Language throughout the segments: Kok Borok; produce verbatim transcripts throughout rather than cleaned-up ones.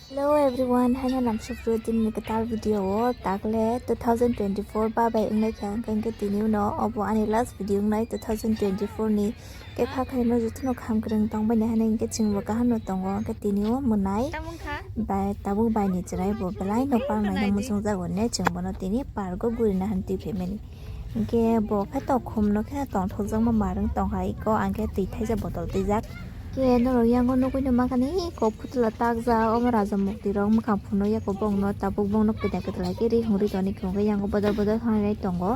Hello everyone, haino nang sukru tini ni kwtal video o tagle two thousand twenty-four ba bai wngnai kha, hwnkhe tini uno obo ani last video wngnai two thousand twenty-four ni. Khe kha khaino jotono kham kwrwng tong bai ni, haino hwnkhe chwng bo kaham no tongo, hwnkhe tini o mwnai bai tabuk bai ni chwrai bo belai no park nai no muchung jago ne, chwng bono tini park o guri na han twi phaimani. Hwnkhe bo khe tok khum no khe tongthokjakma marwng tongkha iko, ang khe twi thaisa botol twijak. Khe norok yango nugui no mankha ni iko putla takjak, omo raja mukti rok mwkhang phunukya kobong no, tabuk bong no kwtal kwtal hai khe ri hwnwi toni, hwnkhe yango bodol bodol thangwi tongo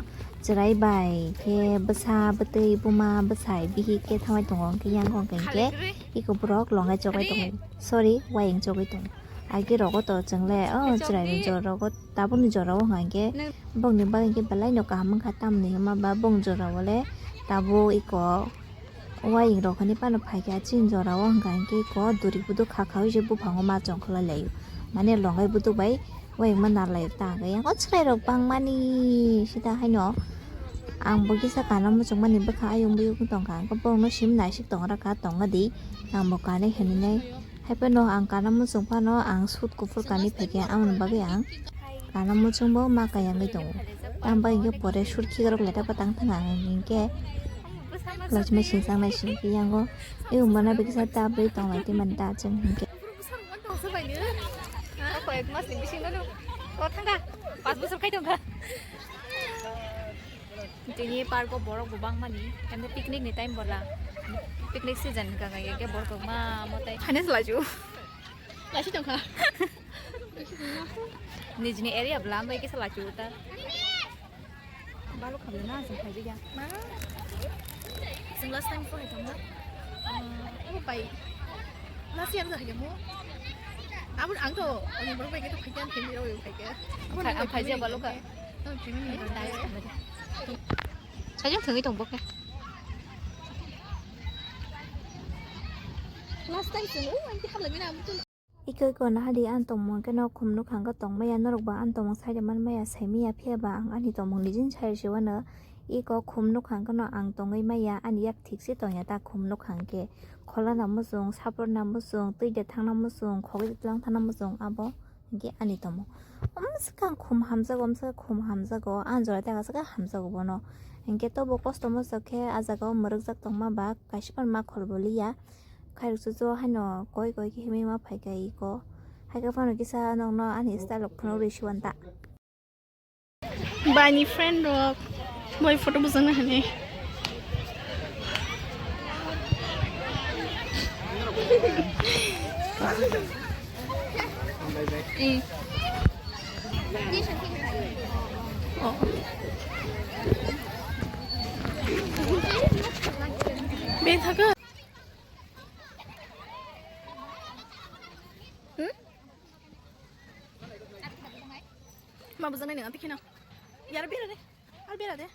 chwrai bai khe bwsa bwtwi buma bwsai bihik khe thangwi tongo, hwnkhe yango hwnkhe iko borok longai chogwi tongo, sorry, wayeng chogwi tongo. Agi rogo to chwngle o chwrai ni jora rogo. Tabukni jora o hwnka hinkhe bongni bagwi hinkhe belai no kaham wngkha, tamni hwnma ba bong jora o le tabuk iko wayeng rok hinwi phano phaikha chini jora o, hwnka hinkhe iko durik buduk kha kha oi se buphango ma chongkhlai laio, mane longai buduk bai wayeng ma nal laio ta hwnka yang o chwrai rok bangmani sida haino ang bo kisa kana muchungmani bwkha ayung buyung tongkha, hwnka borokno sim naisik tongra kha tongma di ang bo kanwi hinwi nai. Haiphano ang kana muchung phano ang sut kuphur kanwi phaikha, amoni bagwi ang kana muchungbo ma kayangwi tongo. Tambai hinkhe pore sut khikrok leta patang thang ang hinkhe lachima singchang nai singkhe yango. Eyung bono bikisa ta bwi tonglai twi mani ta chwng hinkhe. Koi ek mas ni bisingo no. O thangkha. Pas bosor khai tongkha. Tini park o borok bo bangmani, hemde picnic ni time bola. Picnic season hwnka hwnka khe borok ma motai. Finance laju. Lasi tongkha. Nijini area bwla bai kisa laju ta. Balu khamle na jing khaijak ya. Ma? Jing last time phone tongma. Oh, bai. Last year jahai mo. Abun ang to, ani borok bai khe to phaikan khe ni roi phaikan. Ang phai, ang phai je balu ka. Sajak thangwi tong bo khe. Last time sung, oh, ang khe habla mina amu. Iko iko nahadi ang tongmung khe no khum nukhang khe tongmaya, norok bo ang tongmung saida manmaya, saimaya, phiya ba ang ani tongmung nijin sai se wano. Iko khum nukhang khe no ang tongwi maya, ani yak thik se tongya ta khum nukhang khe. Khola na muchung, sapor na muchung, twi de thang na muchung, khogwi de tlang thang na muchung, abo. Hinkhe ani tomo. Omswkang khum hamjago, omswkang khum hamjago, ani jora tei aswk hamjago bono. Hinkhe tobo kosto mosok khe ah jagao mwrwkjak tongma ba kaisa phano ma khol bo liya. Khairok chuchu haino koi koi khe himwi ma phaikha iko. Haikhe phano kisa nokno ani style rok phano rwi siwan ta. Bai ni friend rok bai photo bujang na hani. Be thaka. Hmm? Ma bujang nai nang, tei kheno. Yar bera de. Ar bera de.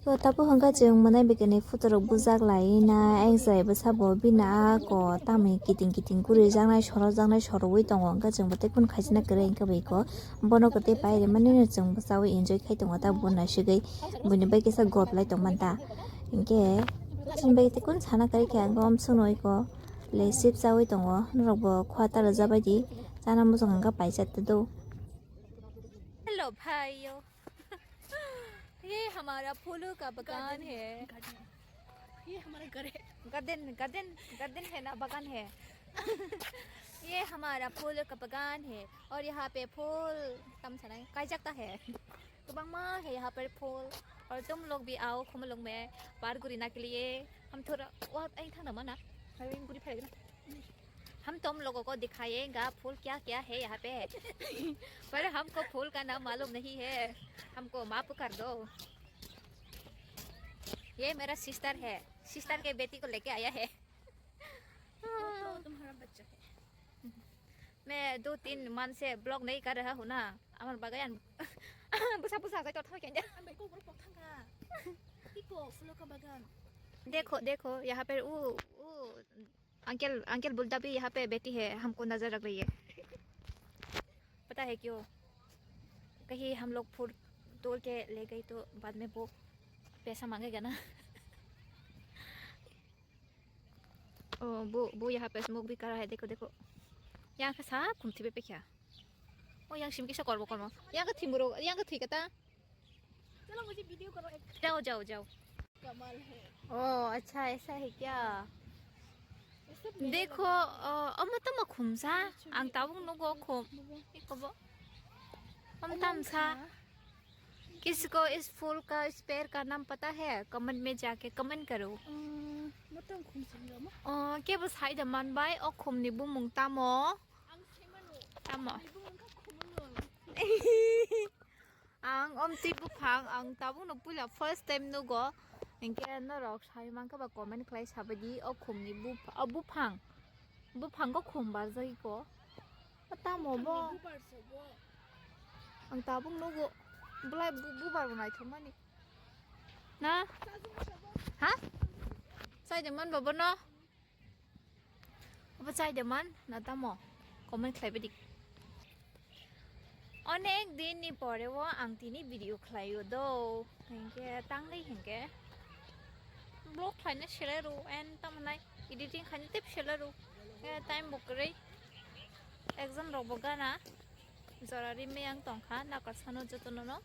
To tapu hwnkha chwng mwnai bikini photo rok bujak lai na, ang chwrai bwsa bo bini a ko tamni kiting kiting guri jaknai, soro jaknai, sorowi tongo, hwnkha chwng bo tei kunu khaisina kwrwi, hwnkha bai ko bono kwtwi pai rwmani no chwng bwchawi enjoy khai tongo ta bo naisigwi, buini bai kisa gop lai tongmani ta. Hinkhe chini bai tei kunu sana kwrwi khe ang omsonoi ko le sip chawi tongo, norok bo khua ta rwjabai di, chana muchung hwnkha paisa tei do. Hello bhaiyo, ye hamara phulon ka bagan hai. Ye hamara ghar hai. Garden, garden, garden hai na bagan hai? Ye hamara phulon ka bagan hai aur yahan pe phool tam sanai kaijak ta hai. Kwbangma hai yahan par phool. Aur tum log bhi aao, hum log mein baat karne ke liye. Hum thoda waha, ain thangna mana. Hai, ain guri phai na. Hum tum logo ko dikhayega phool kya kya hai yahan pe. Par humko phool ka naam maloom nahi hai. Humko maaf kar do. Ye mera sister hai. Sister ke beti ko leke aaya hai. Tumhara bachcha hai. Main do teen month se vlog nahi kar raha hoon na, amar bagan bwsa bwsa jai to thang kya. Ambai ko group thang ka. Iko phulo ka bagan. Dekho, dekho, yahan par wo, wo uncle, uncle bolta bhi yahan pe beti hai, humko nazar rakh rahi hai. Pata hai kyo? Kahin hum log phool tol ke le gaye to baad mein wo paisa mangega na. Oh, bu, bu yaha pe smoke bhi kar hai, dekho, dekho. Yang ke sa khum thibe pekya. Oh, yang sim kisa korbo kormo. Yang ke thimuro, yang ke thikata. चलो, मुझे वीडियो करो एक। Jao, jao, jao. कमाल है। Oh, acha, aisa hai kya? ये सब मेरे देखो, lगे। Oh, ama tama khum sa. Ang tabuk nugo khum. Iko bo. Am tam sa. किसको इस फूल का, इस पेड़ का नाम पता है? कमेंट में जाके कमेंट करो। Matang khum sing ma? Oh, kebo sai da man bai, o khum ni bumung tamo? Ang se mano. Tamo? Ni bumung kha khum no. Ang omtwi buphang, ang tabuk no puila first time nugo. Hinkhe norok sai mankha ba comment khlai sabaidi, o khum ni bupha-, o buphang. Buphang ko khum barjagwi ko. O tamo bo? Bubar so bo. Ang tabuk nugo. Belai bu-, bubar bo naithokmani. Na? Ha? Sai de man babo no? Obo chai de man na tamo? Comment khlai baidi. Onek din ni pore o ang tini video khlaio do. Hinkhe tangli hinkhe vlog khlaina selai ru and tamo nai editing khaina tep selai ru. Time bo kwrwi. Exam rok bo gana. Jora rimwi ang tongkha nakar sano jotono no.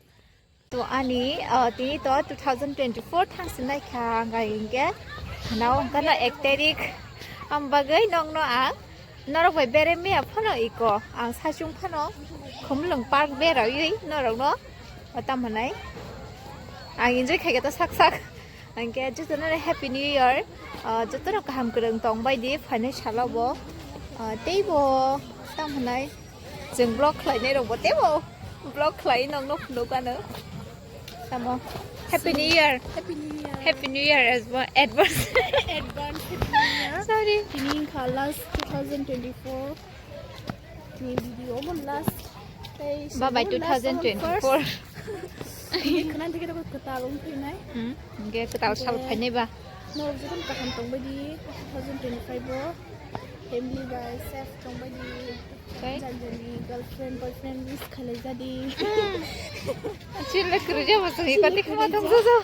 To ani, ah, tini to two thousand twenty-four thang sinai kha ang gai hinkhe. Nao hwnkha no ek tarik. Ang bagwi nokno ang norok bai bere mia phano iko. Ang sachung phano Khumlwng Park berawi norokno. O tamo hwnai. Ang enjoy khaikhe to sak sak. Hinkhe jotono Happy New Year. Ah, jotono kaham kwrwng tong bai di phainai salo bo. Ah, tei bo tamo hwnai. Chwng vlog khlainai rok bo teibo vlog khlai nokno phunuk ano. Tamo. Happy New Year. Happy New Year. Happy New Year as well. Advance. Advance Happy New Year. Sorry. Tini wngkha last two thousand twenty-four ni video omo last. Tei bye bye sabo last omo two thousand twenty-four. First. Tini khna thik rok kwtal wng phainai. Hmm. Hingke kwtal sal phainai ba. Norok jotono kaham tongbai di two thousand twenty-five o. Family bai safe tongbai di. Tei? Jani jani girlfriend, boyfriend wish khalai jadi. Chile kruja masuk ikati khama tong jojo.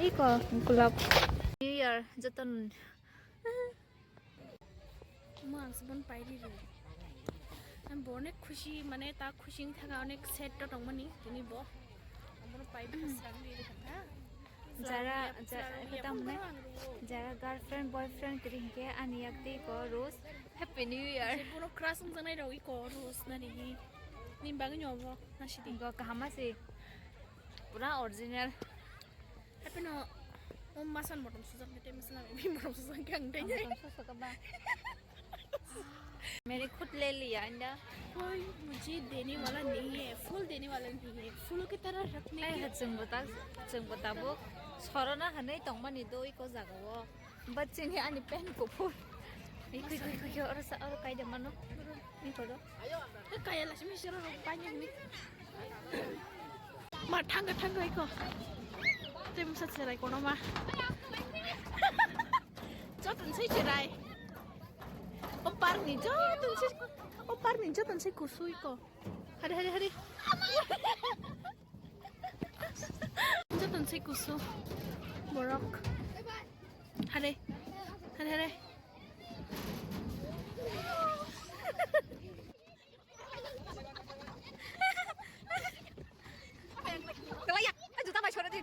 Iko, kulap. New Year, joton. Mo ang se bon pairi ri. Ang bo onek khushi, mane ta khushi ni thaka onek sad to tongmani, tini bo. Ang bono pairi ka srang ri ri kha. Jara, ja-, Srang ri, kata srang ri, mane, ang ro. Jara girlfriend, boyfriend kiri hingke ani yak tei ko Rose. Happy New Year. Je bono crush wngjaknai rok iko Rose nani hi. Ni bagwi no bo nasidi. Go kaham asi. Pura original. Happy no, o masan bottom sujak ni, tei masan ami bottom sujak khe ang tei. Ang bottom sujak ba. Mere khud le liya inda. कोई मुझे देने वाला नहीं है, फूल देने वाला नहीं है, फूलों की तरह रखने की। Ai ha, chwng bo ta, chwng bo tabuk sorona hanwi tongmani doi ko jaga o. Ba chini ani pen kuphur. Ikoi, koi, koi, koi, oro sa, oro kaida mano. Ikoro. Kaya la simi sero ro panya ni. Ma thangga thangga iko. Te musa cherai kono ma. Joton sei cherai. O park ni joton sei, o park ni joton sei kusu iko. Hari, hari, hari. Joton sei kusu. Borok. Hari. Hari, hari. Kalaya, juta bai sore di.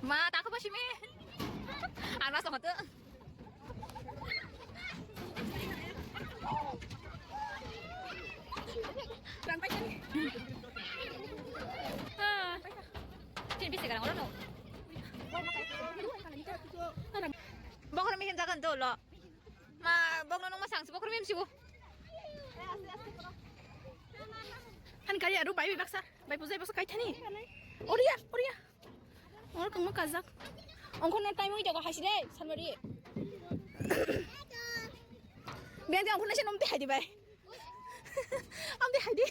Ma, tako ba simi. Ano sa mata. Bokhorok mihim jagan dolo. Ma, bokno nung masang si bokhorok mihim sibu. Han kari aru bai baksa, bai pujai baksa kai thani. Oria, oria. Oro kangma kajak. Ongkhorna time oi jago haisi de, salmari. Biyang de ongkhorna se nom te hai di bai. Am de hai di.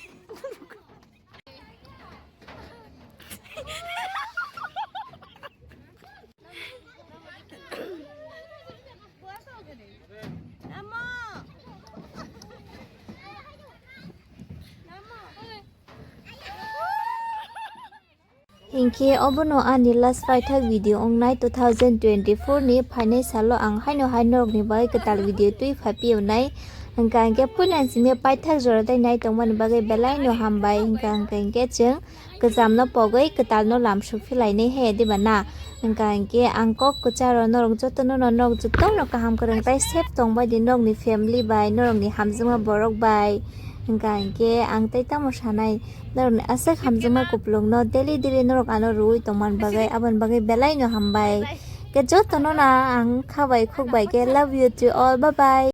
Amo. Hinkhe obono ani last paithak video wngnai two thousand twenty-four ni phainai salo ang haino hai norokni bagwi kwtal video twi phai piyonai. Hwnkha hinkhe puila simi paithak jora tei nai tongmani bagwi belaino hambai. Hwnkha hwnkha hinkhe chwng kwchamno pogwi kwtalno lamsuk philainai he diba na? Hwnkha hinkhe ang kok kwcharo norok jotono no, norok jotono kaham kwrwng tei safe tongbai di norokni family bai, norokni hamjakma borok bai. Hwnkha hinkhe ang tei tamo sanai, norokni aswk hamjakma kupulungno daily daily norok ano rwui tongmani bagwi, aboni bagwi belaino hambai. Khe jotono no ang khabai khukbai khe love you to all, bye bye.